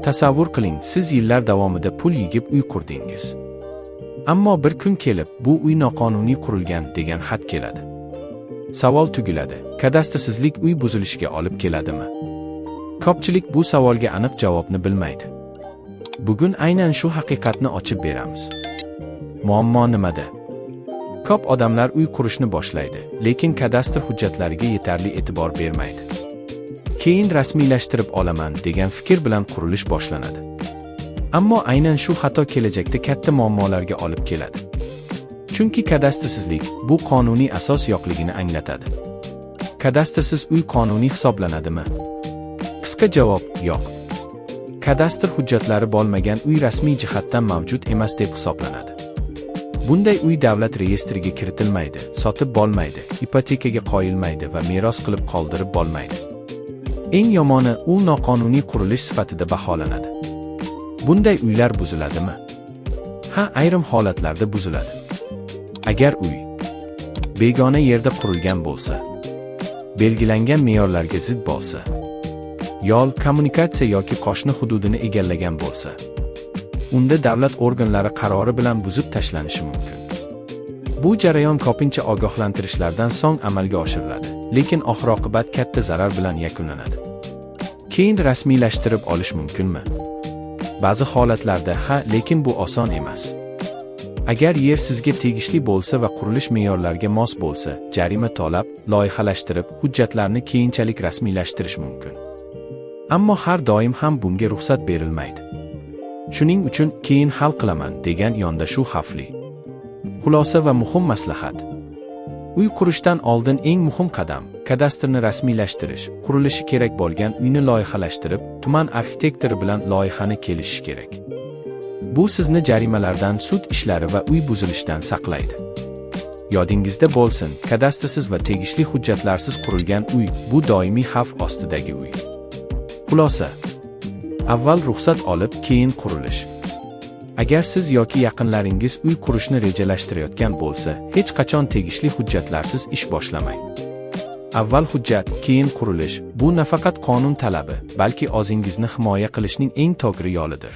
Tasavvur qiling, siz yillar davomida pul yig'ib uy qurdingiz. Ammo bir kun kelib, bu uy noqonuniy qurilgan degan xat keladi. Savol tugiladi: kadastrsizlik uy buzilishiga olib keladimi? Ko'pchilik bu savolga aniq javobni bilmaydi. Bugun aynan shu haqiqatni ochib beramiz. Muammo nimada? Ko'p odamlar uy qurishni boshlaydi, lekin kadastr hujjatlariga yetarli e'tibor bermaydi. Keyin rasmiylashtirib olaman degan fikr bilan qurilish boshlanadi. Ammo aynan shu xato kelajakda katta muammolarga olib keladi. Chunki kadastrsizlik bu qonuniy asos yo'qligini anglatadi. Kadastrsiz uy qonuniy hisoblanadimi? Qisqa javob: yo'q. Kadastr hujjatlari bo'lmagan uy rasmiy jihatdan mavjud emas deb hisoblanadi. Bunday uy davlat reyestriga kiritilmaydi, sotib bo'lmaydi, ipotekaga qo'yilmaydi va meros qilib qoldirib bo'lmaydi. Eng yomoni, u noqonuniy qurilish sifatida baholanadi. Bunday uylar buziladimi? Ha, ayrim holatlarda buziladi. Agar uy begona yerda qurilgan bo'lsa, belgilangan me'yorlarga zid bo'lsa, yo'l, kommunikatsiya yoki qo'shni hududini egallagan bo'lsa, unda davlat organlari qarori bilan buzib tashlanishi mumkin. Bu jarayon ko'pincha ogohlantirishlardan so'ng amalga oshiriladi, lekin oxir-oqibat katta zarar bilan yakunlanadi. Keyin rasmiylashtirib olish mumkinmi? Ba'zi holatlarda ha, lekin bu oson emas. Agar yer sizga tegishli bo'lsa va qurilish me'yorlariga mos bo'lsa, jarima to'lab, loyihalashtirib, hujjatlarni keyinchalik rasmiylashtirish mumkin. Ammo har doim ham bunga ruxsat berilmaydi. Shuning uchun keyin hal qilaman degan yondashuv xavfli. Xulosa va muhim maslahat. Uy qurishdan oldin eng muhim qadam kadastrni rasmiylashtirish, qurilishi kerak bo'lgan uyni loyihalashtirib, tuman arxitektori bilan loyihani kelishish kerak. Bu sizni jarimalardan, sud ishlari va uy buzilishidan saqlaydi. Yodingizda bo'lsin, kadastrsiz va tegishli hujjatlarsiz qurilgan uy bu doimiy xavf ostidagi uy. Xulosa. Avval ruxsat olib, keyin qurilish. Agar siz yoki yaqinlaringiz uy qurishni rejalashtirayotgan bo'lsa, hech qachon tegishli hujjatlarsiz ish boshlamang. Avval hujjat, keyin qurilish bu nafaqat qonun talabi, balki o'zingizni himoya qilishning eng to'g'ri yo'lidir.